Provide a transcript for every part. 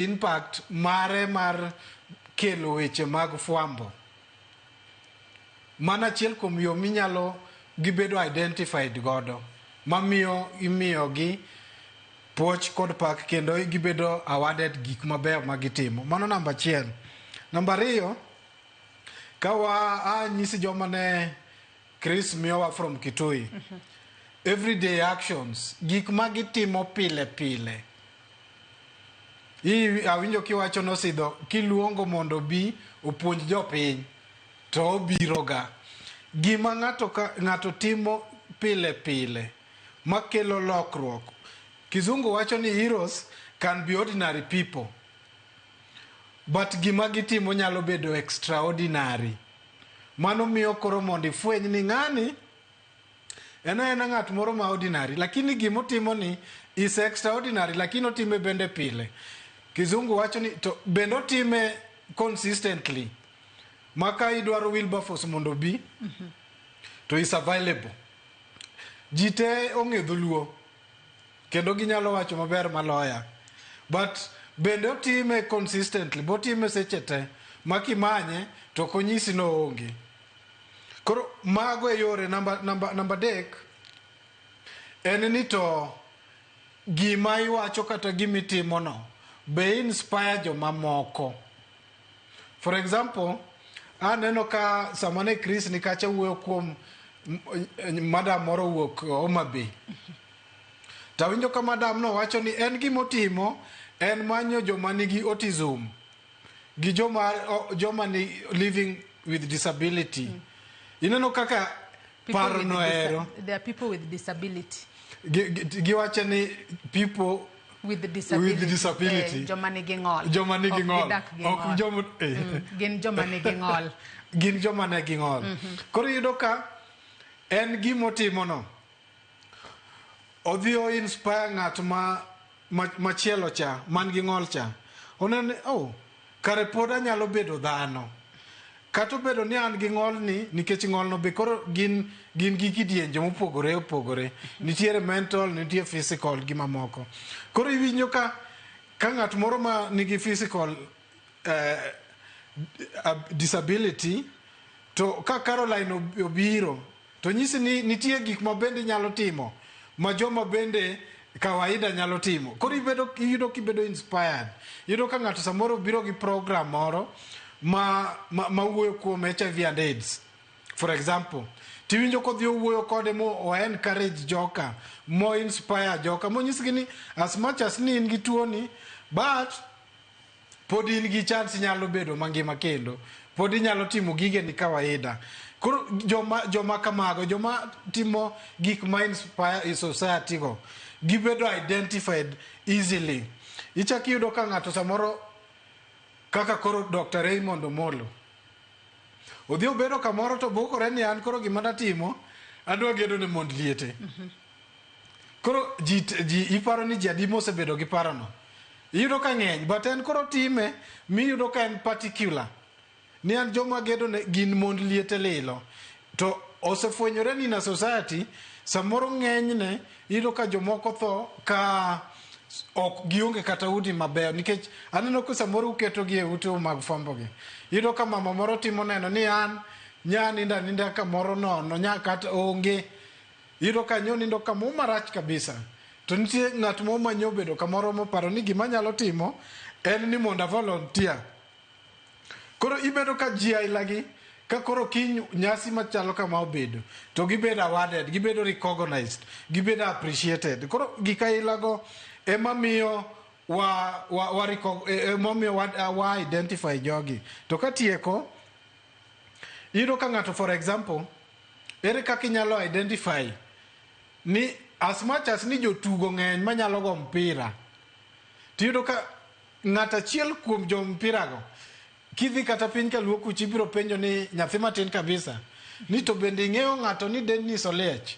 Impact mare mar kelo weche mag fwambo. Mano achiel kuom yo minyalo gibedo identified godo mamiyo imiyogi puoch kod pak kendo gibedo awarded gik mabeyo ma gitimo. Mano namba achiel. Namba ariyo, ka wa anyisi joma ne Chris miyowa from Kitui. Everyday actions, gik ma gitimo pile pile. I awinjo kiwacho nosidho kiluongo mondo obi opuonj jopiny to obiro ga. Gima ng'ato ka ng'ato timo pile pile makelo lokruok. Kizungu wacho ni heroes can be ordinary people. But gima gitimo nyalo bedo extraordinary. Mano miyo koro mondo ifweny ni ng'ani en aena ng'at moro ma ordinary lakini gimotimo ni is extraordinary lakini otime bende pile. Kizungu wacho ni to bende otime consistently. Ma ka idwaro Wilberforce mondo obi to is available. Ji te ong'e dholuo kendo ginyalo wacho maber maloya. But bende otime consistently, botime seche te ma kimanye to ok onyisi ni oonge. Koro mago e yore namba adek en ni to gima iwacho kata gima itimono be inspire jomamoko. For example, aneno ka sama ne Chris ni kacha wuoyo kuom madam moro owuok Homa Bay. To awinjo ka madam no wacho ni en gimotimo en manyo joma nigi autism gi joma ni living with disability. Ineno kaka paro no ero. There are people with disability. Giwacho ni people with disability. With disability. Joma nigi ng'ol. Joma nigi ng'ol. Gidak gi Ok ng'ol. joma. Gin joma nigi ng'ol. Gin joma nigi ng'ol. Koro iyudo ka en gimotimo no. Odhi o inspire ng'at ma machielo cha man gi ng'ol cha. Oneno ni oh, kare pod anyalo bedo dhano. Kata obedo ni an gi ng'ol ni nikech ng'ol no be koro gin gi kidienje mopogore opogore. Nitiere mental, nitie physical gi mamoko. Koro iwinjo ka ng'at moro ma nigi physical disability to ka Caroline obiro to nyisi ni nitie gik ma bende inyalo timo ma joma bende kawaida nyalo timo. Koro iyudo kibedo inspired. Iyudo ka ng'ato samoro obiro gi program moro ma wuoyo kuom HIV and AIDS. For example, tiwinjo kodhi owuoyo kode mo o encourage joka, mo inspire joka, monyisgi ni as much as ni in gi tuo ni, but pod in gi chance inyalo bedo mangima kendo. Pod inyalo timo gigeni kawaida. Koro joma kamago, joma timo gik ma inspire i society go, gibedo identified easily. Ichak iyudo ka ng'ato samoro kaka koro Dr. Raymond Omolo. Odhi obedo kamoro to bukore ni an koro gima natimo, adwa gedo ne mond liete. Koro ji iparo ni ji adi mosebedo gi parono. Iyudo ka ng'eny, but en koro time miyudo ka en particular. Ni an joma gedo ne gin mond liete lilo. To osefwenyore ni na society, samoro ng'enyne iyudo ka jomoko tho ka ok gionge kata udi mabeyo nikech aneno ka samoro uketo gi e ute mag fwambo gi. Iyudo ka mama moro timo neno ni an nya nindo aninda kamoro nono nya kata onge. Iyudo ka nyo nindo kamoro marach kabisa. To nitie ng'at moro ma nyo obedo kamoro moparo ni gima anyalo timo en ni mondo a volunteer. Koro ibedo ka ji aila gi ka koro kiny nyasi machalo kama obedo to gibedo awarded, gibedo recognized, gibedo appreciated. Koro gik aila go ema miyo wa ema miyo wa identify jogi. To katieko, iyudo ka ng'ato for example, ere kaka inyalo identify ni as much as ni jotugo ng'eny manyalo go mpira, tiyudo ka ng'at achiel kuom jo mpira go kidhi kata piny kaluo kucha ibiro penjo ni nyathi matin kabisa ni to bende ing'eyo ng'ato ni Dennis Oliech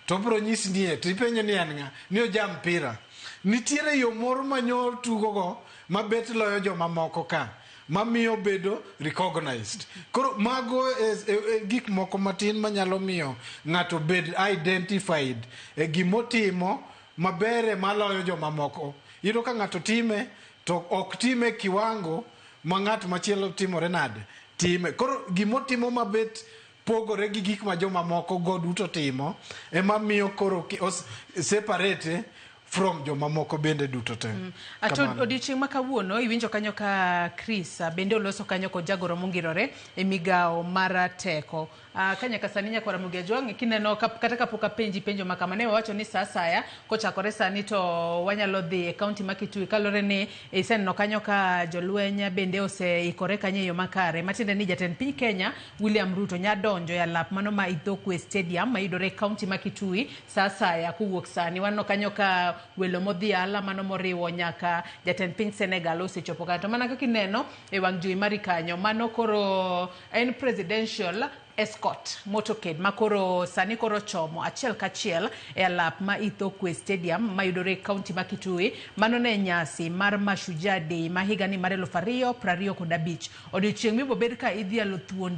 to obiro nyisi ni e to ipenjo ni en ng'a ni oja mpira nitiere yo moro ma nyo tugo go mabet loyo jomamoko ka mamiyo bedo recognized koro mago e gik moko matin manyalo miyo ng'ato bed identified e gimotimo mabere maloyo jomamoko. Iyudo ka ng'ato time to ok time kiwango ma ng'at machielo timore nade time. Koro gimotimo mabet pogore gi gik ma jomamoko go duto timo ema miyo koro separate from jomamoko bende duto te. Ato Kamano. odiochieng' ma kawuono iwinjo kanyo ka Chris bende oloso kanyo kod jagoro mongirore e migawo mar teko. Ka nyaka sani nyakwara Ramogi Ajwang' kineno kata kapok apenji penjo ma kama ne wawacho ni sa asaya kochakore sani to wanyalo dhi e kaunti ma Kitui kaluwore ni iseneno kanyo ka jolweny bende oseikore kanyo e yo makare matiende ni jatend piny Kenya William Ruto nya donjo e alap mano ma Ithookwe Stadium mayudore e kaunti ma Kitui sa asaya kowuok sani. Waneno kanyo ka welo modhial mano moriwo nyaka jatend piny Senegal osechopo kanyo. To mana kaka ineno e wang' jowi mari kanyo mano koro en presidential escort motorcade ma koro sani koro chomo achiel kachiel e alap ma Ithookwe Stadium mayudore e kaunti ma Kitui. Mano ne nyasi mar Mashujaa Day ma higani mar 2025. Odiochieng' mibobed ka idhialo thuondi